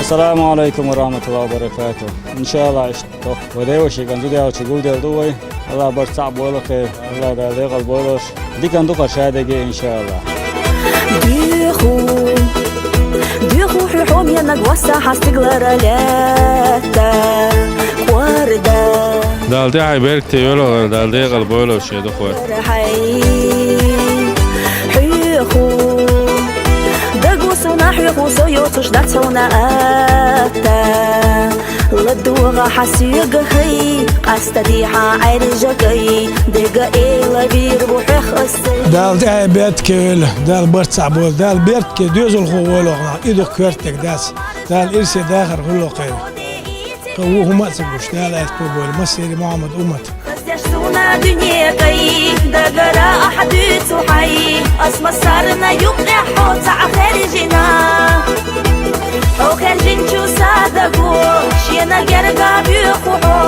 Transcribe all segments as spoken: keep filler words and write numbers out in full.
Ассаламу Ӏалайкум ва рахьматуллахӀи ва баракатухӀ. ИншаАллахӀ, иштта вай девушек ан дудялчи гулдел ду вай. АллахӀ барт цхьаъ бойла кхер, АллахӀ Дала декъал бойлаш. Дикан дукха шадеге, иншаАллахӀ. Дуьйху, дуьйху хьу хьоменаг васса хьан стигалара лаьтта, кӀорда. Дала тӀехьа беркате йойла хӀара, Дала декъал бойла шен дукха вай. Хьеху, дагу суна хьеху, со йоцуш дац хьуна атта. ЛадугӀа хьан соьга хӀай, къаста дий хьан Ӏаьржа кӀай, дега эла вийр ву хьех ас. Дала тӀехьа беркате йойла, Дала барт цхьаъ бойла, Дала беркате доьзалхо войла хьуна, и дукха коьртаниг дац, Дала ирсе дахар хуьлда кхеран. Кхы ву хӀума а ца гуш, Дала аьтто бойла, массери Мухьаммад уммат. Хаздеш суна дуьне кӀай, дагара ахь дуьйцу хьай, ас массарна юкъехь хьо цхьаъ хаьржина. Хьо хаьржинчу са даго, шена герга боьху хьо,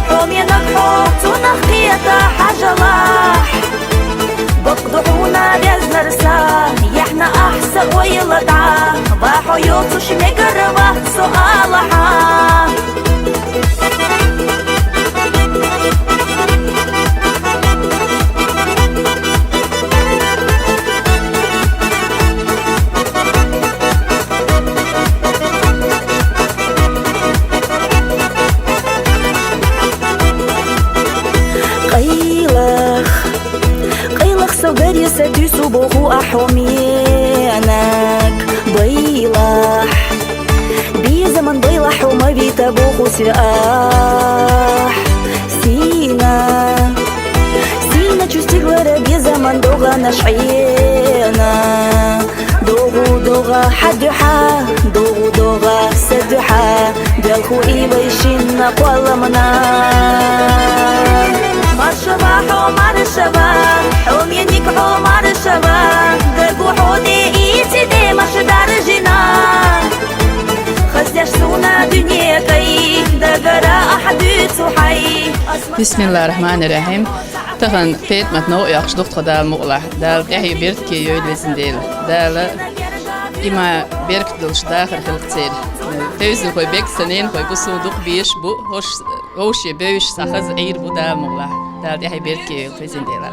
хьоменаг хьо, цунах кхета хьажалахь. Бакъду хьуна везнар са, яхьна ахь са ойла дӀа, ва хьо йоцуш мегар вац со алахьа. Къайлах, къайлах со гаре са туьсу боху ахь хьоменаг, байлахь. Безаман байлахь хьо ма вита боху соьга ахь. Сийна, сийна чу стигалара безаман догӀанаш Ӏена. ДогӀу догӀа хьан дуьхьа, догӀу догӀа са дуьхьа, делху и вай шинна кхолламна. Маршава хьо, маршава, хьомениг хьо, маршава, дагу хьо де ийци де маша даржина. Хаздеш суна дуьне кӀай, дагара ахь дуьйцу хьай. Бисмиллахир-рахманир-рахим. Тахана ПетӀамат новкъа йоккхуш ду тхо, Дала мукъалахь. Дала тӀехье беркате йойла, везан Дела. Дала иман, беркат долуш дахар хила церан. Тевзалхой бегга ца ненахой бу, суна дукха безаш бу, хӀорш вовше бевзаш, цхьа хаза Ӏийр бу, Дала мукъалахь. Дала тӀехье беркате йойла, везан Дела.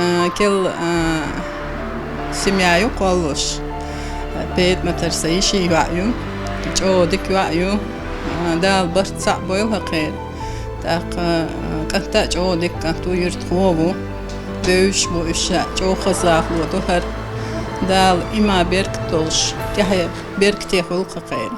Э, кел, э, семья ю кхоллалуш. ПетӀаматар сан йишин йоӀ ю, чӀогӀа дика йоӀ ю. Дала барт цхьаъ бойла хӀара кхеран. ТӀаккха, а, кӀант а чӀогӀа дика кӀант ву, юьртахо ву. Бевзаш бу уьш, чӀогӀа хазахло ду хӀара. Дала иман, беркат долуш, тӀаьхье беркате хуьлу хӀара кхеран.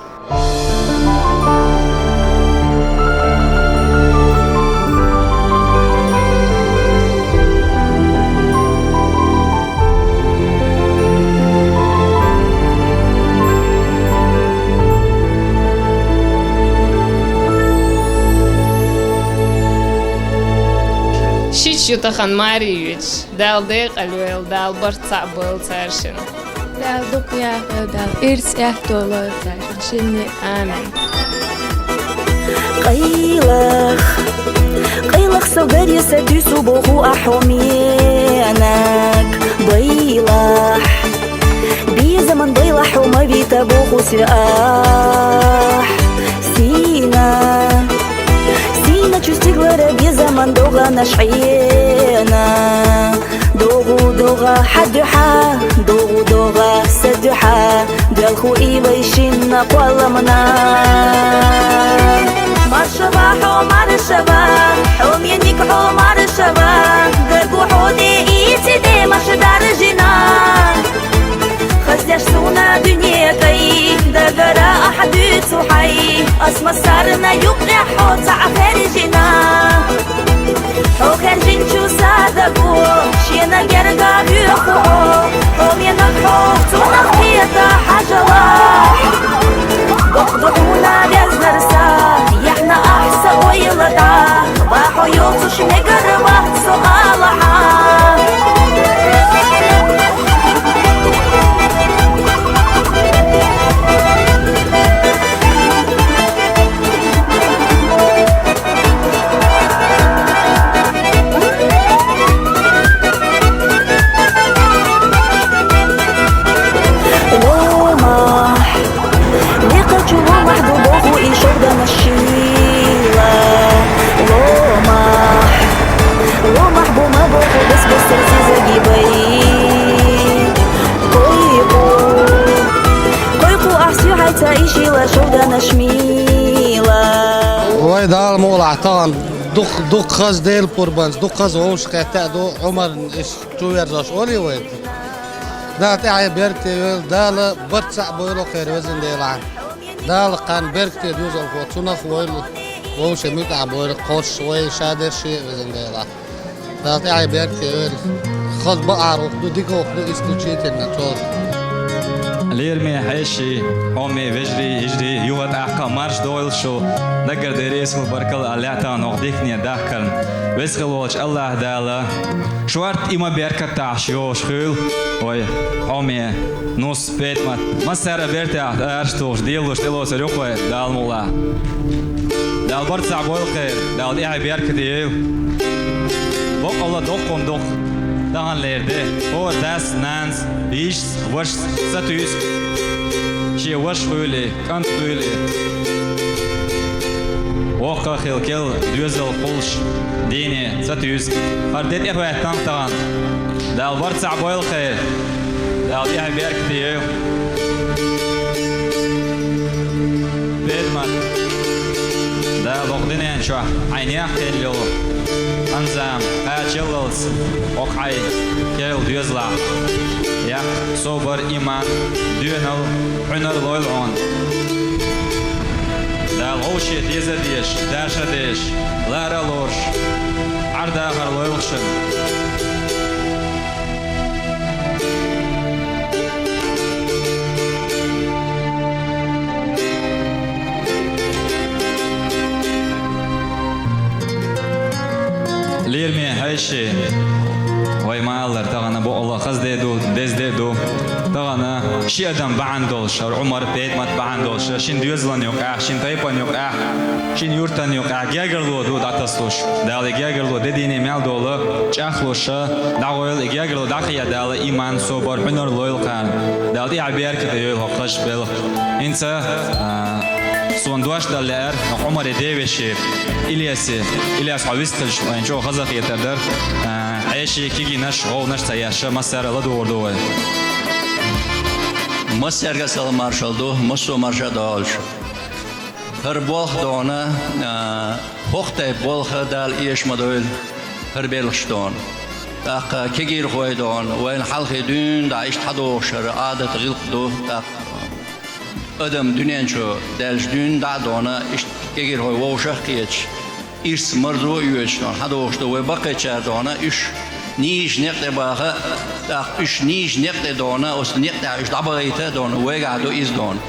Шича ю тахана маре йоьдуш. Дала декъала йойла, Дала барт цхьаъ бойла цаьршинна. Дала дукха яхайойла, Дала ирс аьтто лойла цаьршинна шинне. Амин. Къайлах, къайлах со гаре сатуьйсу боху ахь хьо менаг. Байлахь, безаман байлахь хьо ма вита боху соьга ахь. Сийна, сийна чу стигалара безаман догӀанаш Ӏена. ДогӀу догӀа хьан дуьхьа, догӀу догӀа сан дуьхьа, доьлху и вай шинна кхолламна. Марш Шаба хьо маршаба, хьо меник хьо маршаба, дагу хьо де ици де машдар жина. Хазяш суна дунья кай, дагара ахьдуцу хьай, асма сарна юкъя хьо цаъ хержина. Хьо хержин чу садагу, шена герга вюху, хьо менак хьо цунах пета хьажала. Бокъду хьуна везнарса, яхна ахса ойла да, ва хьо йолцуш мегар ва со Аллаха. Ломахь, декъачу ломахь ду боху и шовдана шила. Ломахь, ломахь бу ма боху бес бес сарзи загибай. Койку, койку ахсю хьайца и шила шовдана шмила. Вай дал мола таган дух, дух хаз дел пурбанс, дух хаз вовш хетта ду Умар иш чуверзаш оли вай. Дала тӀехье беркате йойла, Дала барт цхьаъ бойла кхер везан Дела. Дала кхаьн беркате дузалхо, цунах войла, вовше муьтӀахь бойла, кхош вай ша дерши везан Дела. Дала тӀехье беркате йойла. Хаз бааруху ду, дикаху ду исключительно чо. Лерме хьеши, хьоме вежри, хӀижри, юха тӀаккха марш дойла шу, нагар деррис хӀу баркалла а лаьтта нох дихне дахкарна. Веза хила волчу Аллах Дала шорта и ма беркат тахьаш йолуш хуьлу, вай хьоме нус, Петмат, массара бертахь арш тухуш, делуш тӀелоцур юкъа вай, Дала мукъ лахь. Дала барт цхьаъ бойла кхер, Дала тӀехье беркате йойла. Боккъалла доккхун дукха, тахана лер де, хӀора дас, нанас, йишас, вашас, ца туьйсу. Шен ваша хуьлий, кӀант хуьлий. Воккха а хила кел, доьзал кхуллуш, дийне ца туьйсу. ХӀара де тӀехӀоьттина тахана. Дала барт цхьаъ бойла кхер. Дала тӀехь беркате йойла. Петмат, Дала хӀокху дуьнен чохь хьайн некъ кхел йолу ханзам кхачаллалц хӀокху хьайн керла доьзалахь яккха собар, иман, доьналла, хьуьнар лойла хьуна. Дала вовше деза а дезаш, дарша а дезаш, лара а лоруш, Ӏар-дахар лойла шуна. Лераме хьеший, вай ма-аллара, тахана бу Алла хазде а ду, дезде а ду. Тахана ши адам бахьана долуш, хӀара Ӏумар, Петмат бахьана долуш, шина доьзалан юкъахь, шина тайпан юкъахь, шина юртан юкъахь гергарло ду дӀатасалуш. Дала и гергарло де дийне мел долу, чӀагӀлуш, дӀагӀойла и гергарло, дӀакхайа Дала иман, собар, хьуьнар лойла кхарна. Дала тӀехь беркате йойла хӀокху хазачу белхан. ХӀинца, а, суна дош дан лаьара, хӀокху Ӏумаре девешера, Ильясе, Ильяс, хьо вистхилча, вайн чӀогӀа хаза хетар дара, а, хьеший, кегийнаш, гӀовгӀанаш ца еш, массара а ладугӀур ду вай. Массаьрга а салам маршалла ду, массо а марша а долуш. ХӀара болх а дона, а, хӀокху тайпа болх Дала эша ма дойла хӀара белхаш дона. ТӀаккха кегийрхой дона, вайна хьалхе дуьйна дӀа иштта хьадогӀуш хӀара Ӏадат, гӀиллакх ду, тӀаккха адам дуьнен чу даьлча дуьйна дӀа а дона, иштта кегийрхой вовшах а кхеташ, ирс, марзо а йоьдуш дона, хьадогӀуш ду вай баккхийчара дона, уьш нийса некъ тӀе баха, тӀаккха уьш нийса некъ тӀе дона, оцу некъ тӀехь уьш дӀабахийта а дона, вайгахь ду иза дона.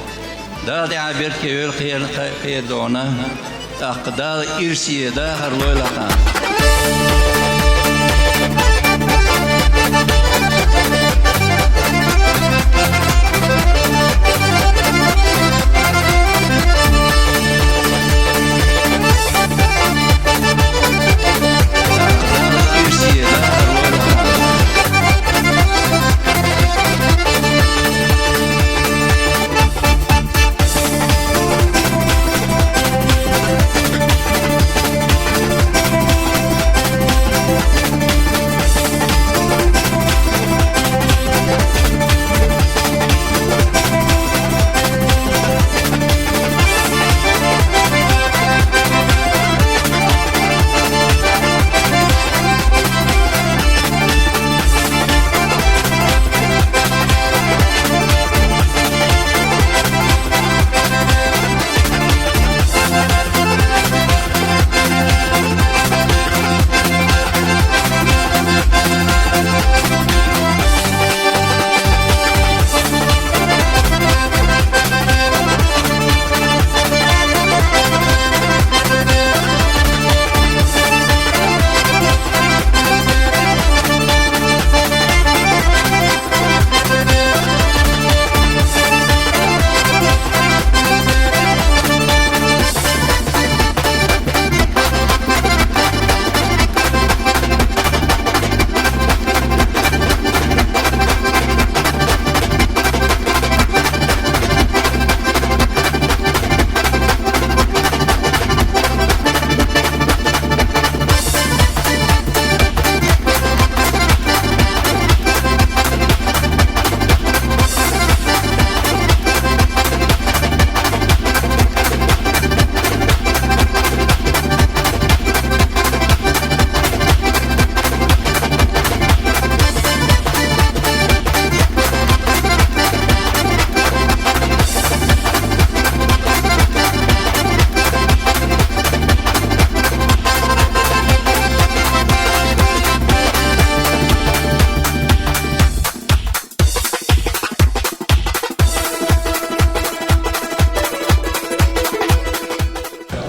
Дала тӀехь беркате йойла кхера, кхера дона, тӀаккха Дала ирсе дахар лойла кхарна.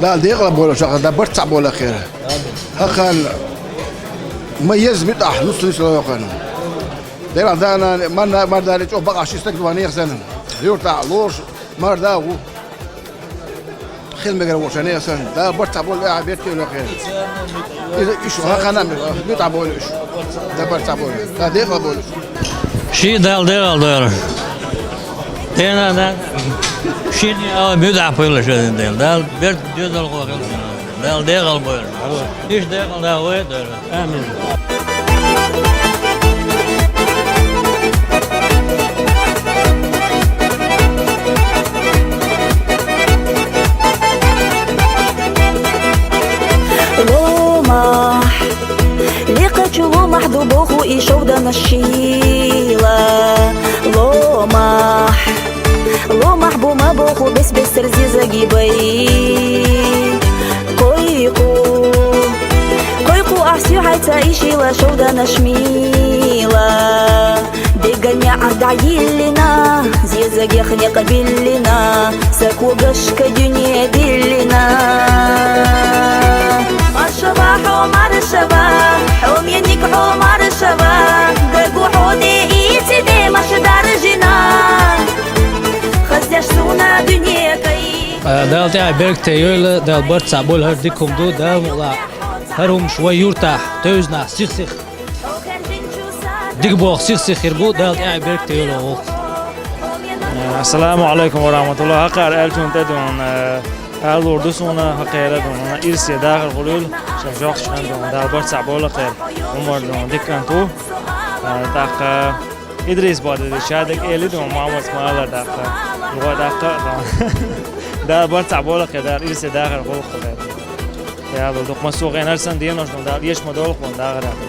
Дала декъала бойла шаха, Дала барт цхьаъ бойла кхера. ХӀакхан ма еза муьтӀахь, нуц-нуьцал йоккхана. Дела дана, марна, мардали чӀо бакъахь ши стаг ван яхсан. Юртахь лош, марда ву. Хил мегар вошан яхсан. Дала барт цхьаъ бойла, а, берте йоккхера. Иза иш хӀакхана муьтӀахь бойла иш. Дала барт цхьаъ бойла. Дала декъала бойла иш. Ши Дала декъала дойла. Дена, да. Ши Дала муьтӀахь бойла шадин Дела. Дала берт доьзал гӀо хила. Дала декъала бойла. Иш декъала да вай дойла. Амин. Ломахь, лекхачу ломахь ду боху и шовданаш шийла. Ломахь, ломахь бу ма боху бес-бесар зезаги бай. Кхойкху, кхойкху ахь сихьайца и шийла шовданаш мийла. Деган яӀар дӀайиллина, зезагех некъ биллина, са когашка дуьне диллина. Маршава хьо, маршава, хьо меник хьо, маршава, дагу хьо де ици де маша даржина. Хаздеш суна дуьне кай. Дала тӀехь беркате йойла, Дала барт цхьаъ бойла, хӀара дика хӀума ду, Дала мукъалахь. ХӀара хӀумаш вай юртахь, тевзанахь сих-сих. Дика боху сих-сих хир бу, Дала тӀехь беркате йойла гӀуллакх. Ассаламу алейкум ва рахматуллах. ХӀакхара аьллачунна тӀе дуьйна, э, ала лур ду суна, хӀакхера дуьйна, ирсе дахар хуьлийла, шайн жоккхачу хьан дуьйна, Дала барт цхьаъ бойла кхера, Умар дуьйна, дика кӀант ву. Э, тӀаккха Идрис бада ша дика эли дуьйна, Мухаммад Смаила тӀаккха, юха тӀаккха дуьйна. Дала барт цхьаъ бойла кхера, Дала ирсе дахар хуьлийла кхера. Дала дукха массо а гӀенар сан денош дуьйна, Дала эш ма долу кхуна дахарехь.